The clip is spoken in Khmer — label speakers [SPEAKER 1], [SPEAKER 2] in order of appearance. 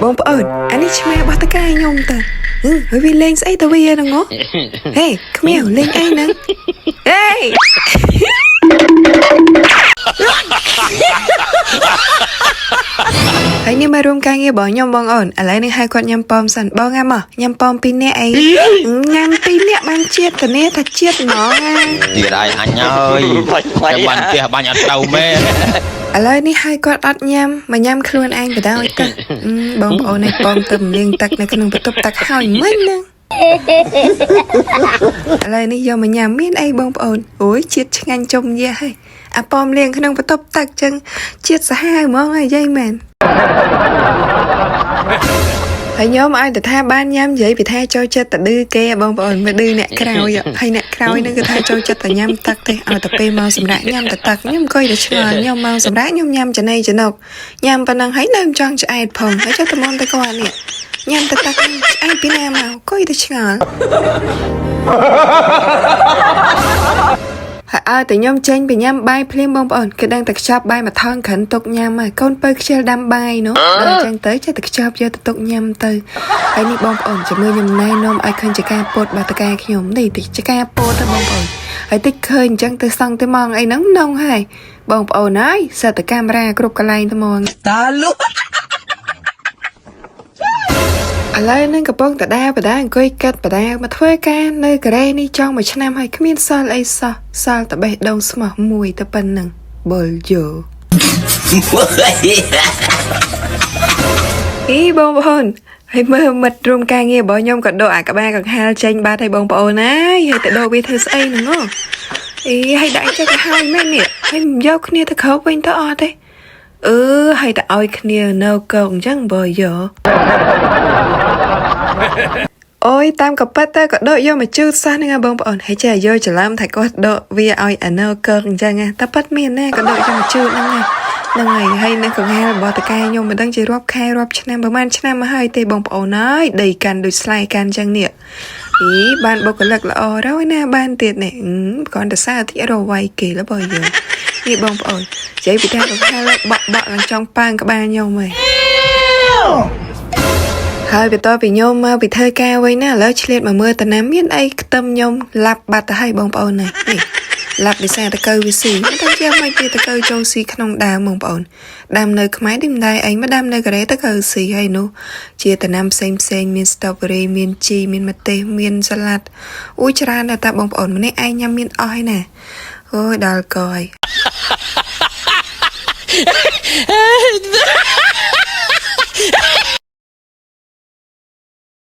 [SPEAKER 1] បងប្អូនអានេះឆ្មារបស់តកែខ្ញុំតើហឹមហើយវាលេងស្អីទៅវាហ្នឹងហ៎ហេក្មៀវលេងអីហ្នឹងហេ ហើយនេះមករួមការងាររបស់ខ្ញុំបងអូនឥឡូវនេះឲ្យគាត់ញ៉ាំប៉មសិនបងអាមកញ៉ាំប៉មពីរនាក់អីញ៉ាំពីរនាក់បានជាតិធានាថាជាតិហ្មងណា
[SPEAKER 2] ទៀតហើយអញហើយតែបានផ្ទះបាញ់អត់ត្រូវមែន
[SPEAKER 1] ឥឡូវនេះឲ្យគាត់អត់ញ៉ាំមកញ៉ាំខ្លួនឯងបដ ாய் ទៅអឺបងប្អូននេះប៉មទៅលាងទឹកនៅក្នុងបន្ទប់ទឹកហើយមិញហ្នឹងឥឡូវនេះយកមកញ៉ាំមានអីបងប្អូនអូយជាតិឆ្ងាញ់ចំយ៉ាស់ហើយអាប៉មលាងក្នុងបន្ទប់ទឹកចឹងជាតិសាហាវហ្មងហើយយាយមែន ហើយខ្ញុំឲ្យតែថាបានញ៉ាំនិយាយពីថាចូលចិត្តតែឌឺគេបងប្អូនមិនឌឺអ្នកក្រោយហើយអ្នកក្រោយហ្នឹងគឺថាចូលចិត្តតែញ៉ាំទឹកទេឲ្យតែពេលមកសម្រាប់ញ៉ាំតែទឹកខ្ញុំអង្គុយតែឆ្ងល់ខ្ញុំមកសម្រាប់ខ្ញុំញ៉ាំចំណីចំណុកញ៉ាំប៉ុណ្ណឹងហើយនៅមិនចង់ឆ្អែតផងហើយចុះតែមុនតែគាត់នេះញ៉ាំតែទឹកហ្នឹងឆ្អែតពីណាមកអង្គុយតែឆ្ងល់ ហើយឲ្យតែខ្ញុំចេញពីញ៉ាំបាយភ្លាមបងប្អូនគេដឹងតែខ្ចប់បាយមួយថងក្រិនទុកញ៉ាំហើយកូនពៅខ្ជិលដាំបាយនោះដល់អញ្ចឹងទៅចេះតែខ្ចប់យកទៅទុកញ៉ាំទៅហើយនេះបងប្អូនជាមួយខ្ញុំណែនាំឲ្យឃើញចការពោតបាតកាខ្ញុំនេះតិចចការពោតទៅបងប្អូនហើយតិចឃើញអញ្ចឹងទៅសង់ទៅម៉ងអីហ្នឹងនងហើយបងប្អូនហើយសិតតែកាមេរ៉ាគ្រប់កន្លែងទៅហ្មង
[SPEAKER 3] តាលុ
[SPEAKER 1] ឥឡូវហ្នឹងកំពុងតដាបដាអង្គុយកាត់បដាមកធ្វើការនៅកូរ៉េនេះចង់មួយឆ្នាំហើយគ្មានសល់អីសោះសល់តែបេះដូងស្មោះមួយតែប៉ុណ្្នឹងបុលយោអីបងប្អូនហើយមើលមិត្តរួមការងាររបស់ខ្ញុំក៏ដកអាក្បាលកង្ហាលចេញបាត់ហើយបងប្អូនណាយហើយទៅដកវាធ្វើស្អីហ្នឹងហ៎អីហើយដាក់ចេះទៅហើយមែននេះហើយមិនយកគ្នាទៅក្រោកវិញទៅអត់ទេអឺហើយតែឲ្យគ្នានៅកងអញ្ចឹងបើយោ អូយតាមកប៉ិតទៅក៏ដកយកមកជូតសោះហ្នឹងហ่ะបងប្អូនហើយចេះយកច្រឡំថាគាត់ដកវាឲ្យអាណកើកអញ្ចឹងណាតែប៉ិតមានណាក៏ដកយកមកជូតហ្នឹងណាហ្នឹងហើយហើយនៅកង្ហាលរបស់តកែខ្ញុំមិនដឹងជារាប់ខែរាប់ឆ្នាំប្រហែលឆ្នាំមកហើយទេបងប្អូនអើយដីកាន់ដូចស្លែកាន់អញ្ចឹងនេះអីបានបុគ្គលិកល្អហើយណាបានទៀតនេះអឺគ្រាន់តែសារតិចរវៃគេលបើយើងនេះបងប្អូននិយាយពីថាកង្ហាលបាក់បាក់ឡើងចង់ប៉ាងក្បាលខ្ញុំហើយ ហើយបន្ទាប់ពីខ្ញុំមកពីធ្វើការវិញណាឥឡូវឆ្លៀតមកមើលតាណាមានអីខ្ទឹមខ្ញុំឡាប់បាត់ទៅហើយបងប្អូនណានេះឡាប់ដោយសារតកៅវាស៊ីមិនដឹងជាមិនជាតកៅចូលស៊ីក្នុងដើមបងប្អូនដើមនៅខ្មែរនេះមិនដែរអីមកដើមនៅកូរ៉េតកៅស៊ីហើយនោះជាតាណាំផ្សេងផ្សេងមាន strawberry មានជីមានម្ទេសមានសាឡាត់អូយច្រើនណាស់តាបងប្អូនម្នាក់ឯងញ៉ាំមានអស់ហើយណាអូយដល់កយ